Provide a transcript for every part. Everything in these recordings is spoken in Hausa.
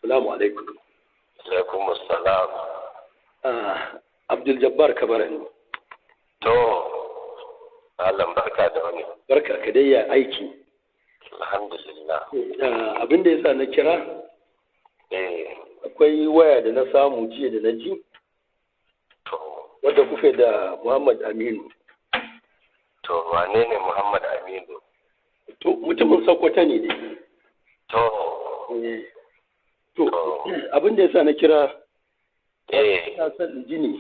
Assalamu alaikum. Alaikum assalam. Abdul Jabbar Kabara ne. To, Malam, barka da wani. Barka ka dai, ya aiki? Alhamdulillah. Abin da yasa na kira, akwai waya da na samu jiya da na ji wadda kuka da Muhammad Aminu. To, wane ne Muhammad Aminu? To, mutumin Sokoto ne dai. To. To, abin da yasa na kira, ina son in ji ne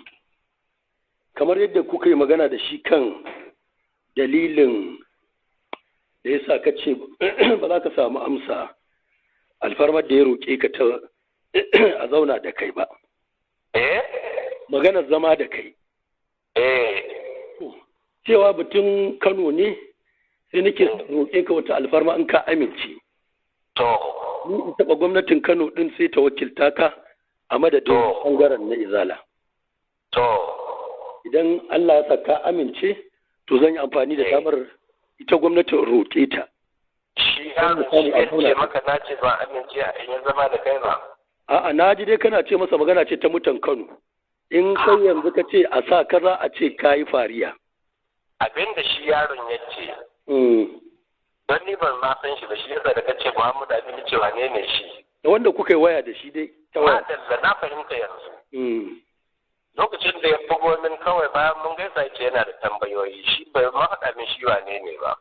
kamar yadda kuka yi magana da shi kan dalilin da yasa ka ce ba za ka samu amsa alfarmar da ya roƙe ka ta a zauna da kai ba. Maganar zama da kai. Cewa batun Kano ne, sai nake roƙe ka wata alfarma in ka amince. To. Ni in taɓa gwamnatin Kano ɗin, sai ta wakilta ka a madadin ɓangaren na Izala. To. Idan Allah ya sa ka amince, to zan yi amfani da damar ita gwamnatin roƙe ta. Shi ya ce maka na ce ba amince a in zama da kai ba? A'a, na ji dai kana ce masa magana ce ta mutan Kano. In kai yanzu ka ce a sa kaza, a ce ka yi fariya. Abin da shi yaron ya ce. Don ni ban ma san shi ba, shi yasa da kace Muhammad Aminu, ce wane ne shi? Da wanda kuka yi waya da shi dai ta waya. Madalla, na fahimta yanzu. Lokacin da ya bugo min, kawai bayan mun gaisa ya ce yana da tambayoyi, shi bai ma faɗa min shi wane ne ba.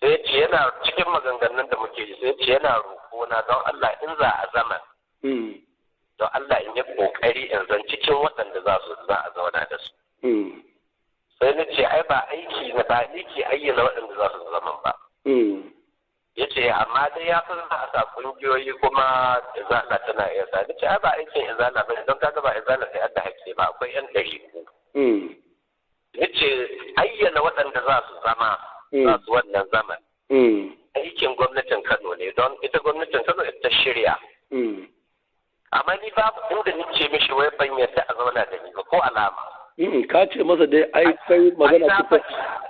Sai ce yana cikin maganganun da muke yi, sai ce yana roƙo na don Allah in za a zaman. Don Allah in yi ƙoƙari in zan cikin waɗanda za a zauna da su. Sai na ce ai ba aiki na ba ni ke ayyana waɗanda za su zaman ba. Ya ce amma dai ya san za a sa ƙungiyoyi kuma Izala tana iya sa. Ni ce ai ba aikin Izala ba ne, don kaga ba Izala sai adda hakke ba, akwai yan ɗariku. Ya ce ayyana waɗanda za su zama za su wannan zaman. Aikin gwamnatin Kano ne, don ita gwamnatin Kano ita shirya. Amma ni babu inda ni ce mishi wai ban yarda a zauna da ni ba, ko alama. Ka ce masa dai ai kai magana ce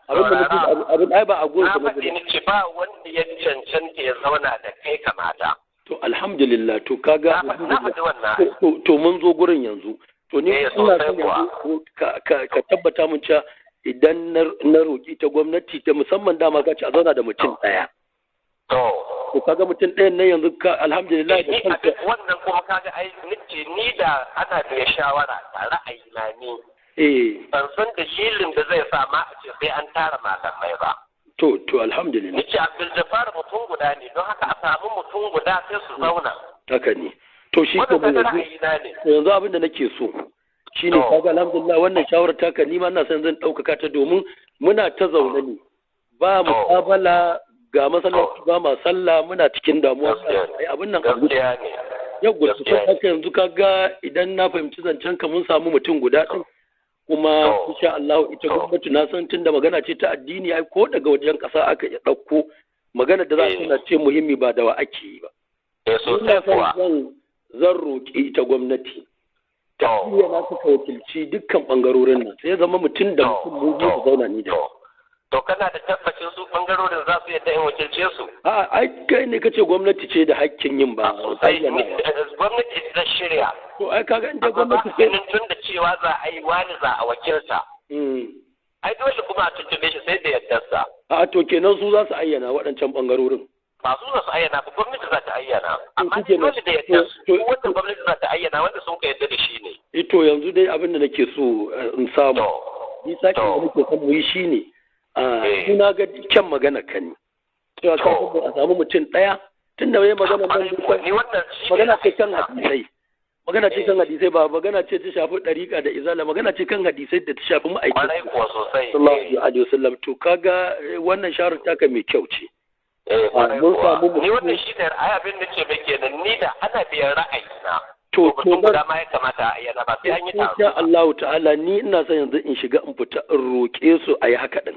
abin da mutum abin ai ba a gurin Na faɗi, ni ce ba wanda ya cancanta ya zauna da kai kamata. To, alhamdulillah, to kaga Na faɗi wannan. To, mun zo gurin yanzu. To, ni ina son yanzu ka tabbata mun cewa idan na roƙi ta gwamnati ta musamman, dama ka ce a zauna da mutum ɗaya. To. To, kaga mutum ɗayan nan yanzu ka alhamdulillah da kanka. Wannan kuma kaga ai ni ni da ana da shawara ta ra'ayi na ni. Ban san dalilin da zai sa ma a ce sai an tara malamai ba. To, alhamdulillah. Ni ce Abdul Jabbar mutum guda ne, don haka a samu mutum guda sai su zauna. Haka ne. To, shi ko yanzu abin da nake so shine, kaga alhamdulillah wannan shawarar taka, ni ma ina son zan ɗaukaka ta, domin muna ta zaune ne ba muƙabala, ga masallaci ba ma sallah, muna cikin damuwa, ai abin nan abu ne. Yau su haka yanzu kaga idan na fahimci zancen ka, mun samu mutum guda ɗin, kuma insha Allah ita gwamnati na san tunda magana ce ta addini, ai ko daga wajen ƙasa aka iya ɗauko magana da za a tana ce muhimmi ba da wa ake yi ba. Ina son zan roƙi ita gwamnati ta iya na suka wakilci dukkan ɓangarorin nan, sai ya zama mutum da mutum mu biyu su zauna ni da. To, kana da tabbacin su ɓangarorin za su yadda in wakilce su? A ai kai ne kace gwamnati ce da hakkin yin ba. Gwamnati ta shirya. To, ai kaga inda gwamnati ce. Tun da cewa za a yi wani za a wakilta. Ai dole kuma a tuntube shi sai da yardarsa. A to, kenan su za su ayyana waɗancan ɓangarorin. Ba su za su ayyana ba, gwamnati za ta ayyana. Amma dole da yardar su. Wanda gwamnati za ta ayyana, wanda sun ka yarda da shi ne. To, yanzu dai abin da nake so in samu. Ni sake da nake son mu yi shine. Suna ga kyan magana ka ne. Cewa ka a samu mutum ɗaya, tun da wai magana nan magana ce kan hadisai. Magana ce kan hadisai, ba magana ce ta shafi ɗariƙa da Izala, magana ce kan hadisai da ta shafi ma'aikata. Sallallahu alaihi wasallam. To, kaga wannan shawarar taka mai kyau ce. Mun samu ni wannan shi ne ai abin da ce mai kenan, ni da ana biyan ra'ayi na. To, to guda ma ya kamata a ayyana, ba sai an yi taro. Insha Allah ta'ala ni ina son yanzu in shiga in fita in roƙe su a yi haka din.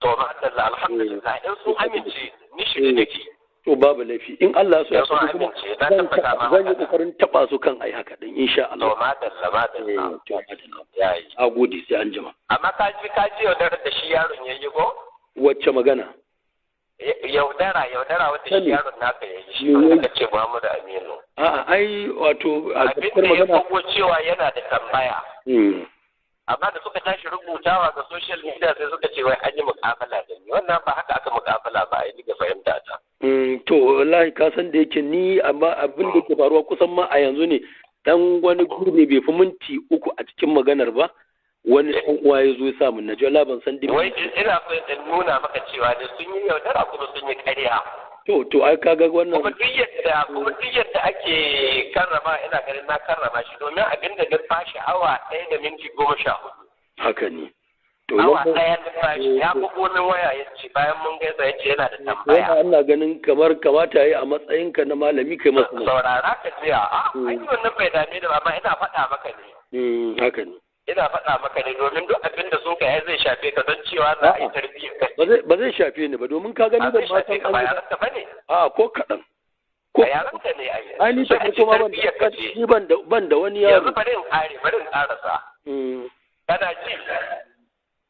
To, ma'adalla, alhamdulillah, in sun amince ni shirye nake. To, babu laifi, in Allah so ya ya sun kuma amince, na tabbata ma zan yi haka. kokarin taba su kan ai haka din, insha To, Allah. madalla, madalla. To, madalla. Yayi. A gode, sai an jima. Amma ka ji yaudarar da shi yaron ya yi ko? Wacce magana? Yaudara yaudara wanda shi yaron naka ya yi shi wanda kace Muhammadu Aminu. A'a, ai wato a gaskiyar magana abin da ya cewa yana da tambaya. Amma da suka tashi rubutawa ga social media sai suka ce wai an yi muƙabala da ni. Wannan ba haka aka muƙabala ba, ai ga fahimta ta. To wallahi ka san da yake ni, amma abin da ke faruwa kusan ma a yanzu ne dan wani gurbe bai fi minti 3 a cikin maganar ba, wani ɗan uwa ya zo ya samu na ji wallahi ban san dai. Wai ina so in nuna maka cewa da sun yi yaudara kuma sun yi ƙarya. To ai kaga wannan. Kuma duk yadda ake karrama, ina ganin na karrama shi domin abin da na bashi awa 1 da minti 14. Haka ne. To awa 1 na bashi ya bugo min waya ya ce bayan mun gaisa ya ce yana da tambaya. Wannan ina ganin kamar kamata yayi a matsayinka na malami kai masa. Saurara ka jiya. A ai wannan bai dame da ba, amma ina faɗa maka ne. Haka ne. Ina faɗa maka ne domin duk abin da sun kai zai shafe ka don cewa za a yi tarbiyyar ka. Ba zai shafe ni ba domin ka gani ban ma san an yaranka ba ne. A ko kaɗan. Ko a yaranka ne ai. Ai ni ta farko ma ban da ban da wani yaro. Yanzu bari in ƙare, bari in ƙarasa. Kana ji?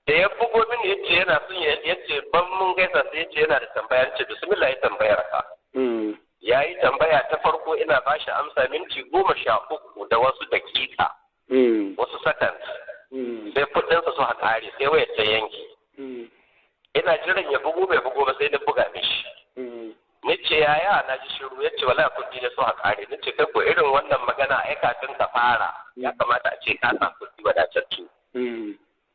Da ya bugo mini yace yana son yace ban mun gaisa sai yace yana da tambaya, yace bismillah ya tambayar ka. Ya yi tambaya ta farko ina bashi amsa minti 13 da wasu dakika. Wasu seconds. Sai kudinsa su haƙari sai wayar ta yanke. Ina jiran ya bugu bai bugu ba sai na buga mishi. Ni ce yaya na ji shiru, ya ce wala kudi na su haƙari. Ni ce kai ko irin wannan magana ai kafin ka fara ya kamata a ce ka sa kudi wadatattu.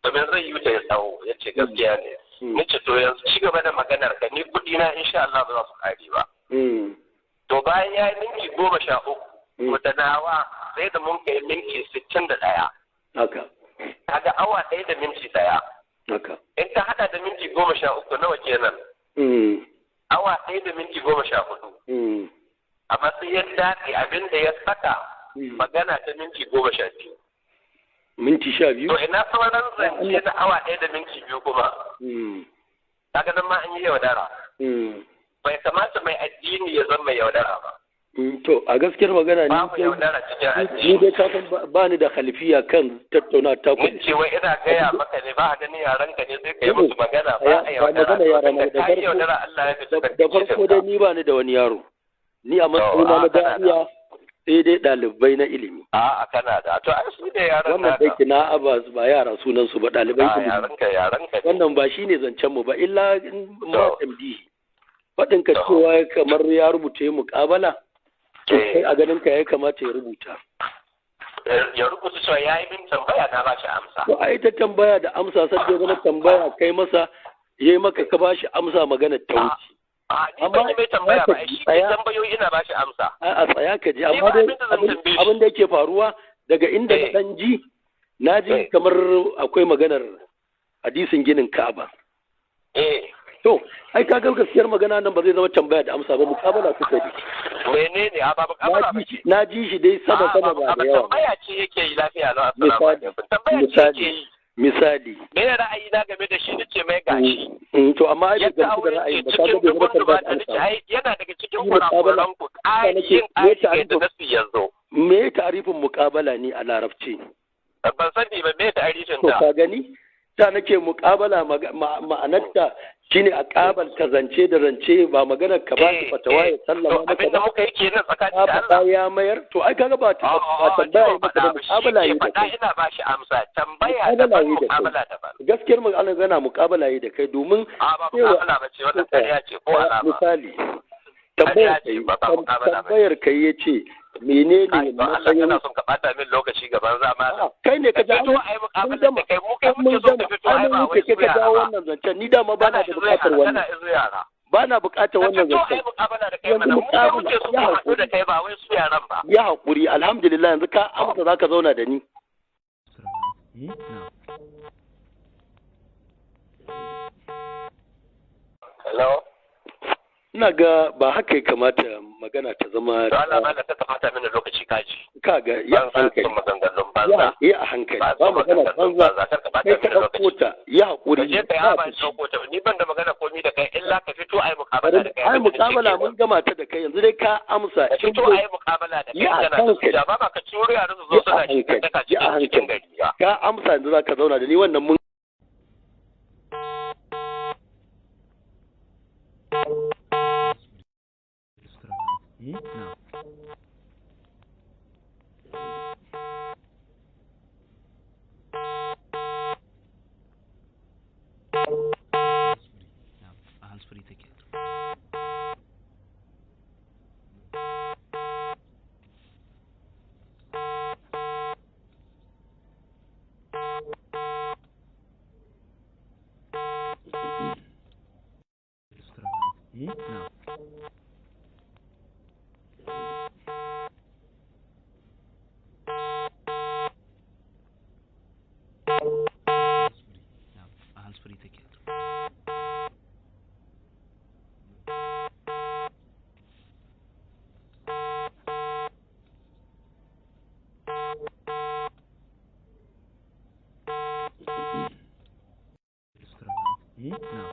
Domin zai yi ta ya tsawo, ya ce gaskiya ne. Ni ce to yanzu ci gaba da maganar ka, ni kudi na insha Allah ba za su ƙare ba. To bayan ya yi minti 13 da nawa sai da mun kai minti 61. Haka. Kaga awa 1 da minti 1. Haka. In ka hada da minti 13 nawa kenan? Awa 1 da minti 14. Amma sai ya dace abin da ya saka magana ta minti 12. Minti 12? To ina sauran zance na awa 1 da minti 2 kuma. Kaga nan ma an yi yaudara. Bai kamata mai addini ya zama mai yaudara ba. To a gaskiyar magana ni dai ka san ba ni da khalifiya kan tattauna ta ku. Ni ce wai ina gaya maka ne ba ganin yaran ka ne sai ka yi musu magana ba a yaudara. Magana yara na da farko da farko dai ni ba ni da wani yaro. Ni a matsayina na da'iya sai dai ɗalibai na ilimi. A'a kana da to ai su da yaran wannan dai kina ba ba yara sunan su ba ɗalibai ilimi. Yaran ka yaran ka. Wannan ba shine zancen mu ba illa ma MD. Faɗin ka cewa kamar ya rubuta muƙabala. To kai a ganin ka ya kamata ya rubuta. Ya rubuta cewa ya yi min tambaya na ba shi amsa. To ai ta tambaya da amsa sai ya zama tambaya kai masa yayi maka ka ba shi amsa magana ta wuce. A ni ban yi mai tambaya ba, shi ke tambayoyi ina ba shi amsa. A tsaya ka ji, amma dai abin da yake faruwa daga inda na dan ji, na ji kamar akwai maganar hadisin ginin Ka'aba. To, ai ka ga gaskiyar magana nan ba zai zama tambaya da amsa ba, muƙabala kuka yi. Menene a ba muƙabala ba ce? Na ji shi dai sama sama ba da yawa. Tambaya ce yake yi lafiya lau, assalamu alaikum. Tambaya ce yake yi. Misali. Me ra'ayi na game da shi nace mai gashi. To amma ai bai gamsu da ra'ayi ba, ka ga bai zama tambaya da amsa. Yana daga cikin kurakuran ku ƙari yin ƙari da nasu yanzu. Me ta'arifin muƙabala ne a larabci? Ban sani ba me ta'arifin ta. To ka gani? Ta nake muƙabala ma'anarta shine a ƙabalta zance da rance ba maganar ka ba shi fatawa ya sallama maka ba. Muka yi kenan tsakanin da Allah. Ya mayar to ai kaga ba ta tambaya maka da muƙabala yi da kai. Ina ba shi amsa tambaya daban muƙabala daban. Gaskiyar magana gana muƙabala yi da kai domin a ba muƙabala ba ce wannan ƙarya ce ko alama. Misali tambayar kai yace menene matsayin Allah son ka bata min lokaci gaban zama kai ne ka jawo ai muƙabala da kai mu kai muke so ka fito ai ba wai kai ka jawo wannan zancen ni dama bana da buƙatar wannan bana buƙatar wannan zancen ai muƙabala da kai mana mu kai muke so ka haɗu da kai ba wai su yaran ba ya haƙuri alhamdulillah yanzu ka amsa zaka zauna da ni. Hello. Ina ga ba haka ya kamata magana ta zama to Allah ba ka kamata mini lokaci kaji kaga ya hankali ya a hankali ba magana banza kai ka dauko ta ya hakuri je ka ya ba dauko ta ni ban da magana komai da kai illa ka fito ai muƙabala da kai ai muƙabala mun gama ta da kai yanzu dai ka amsa ka fito ai muƙabala da kai kana da ba ba ka ciro yaran su zo suna cikin gari ka amsa yanzu zaka zauna da ni wannan mun A hands free take. Na'am. Na'am, a hands free take. Na'am.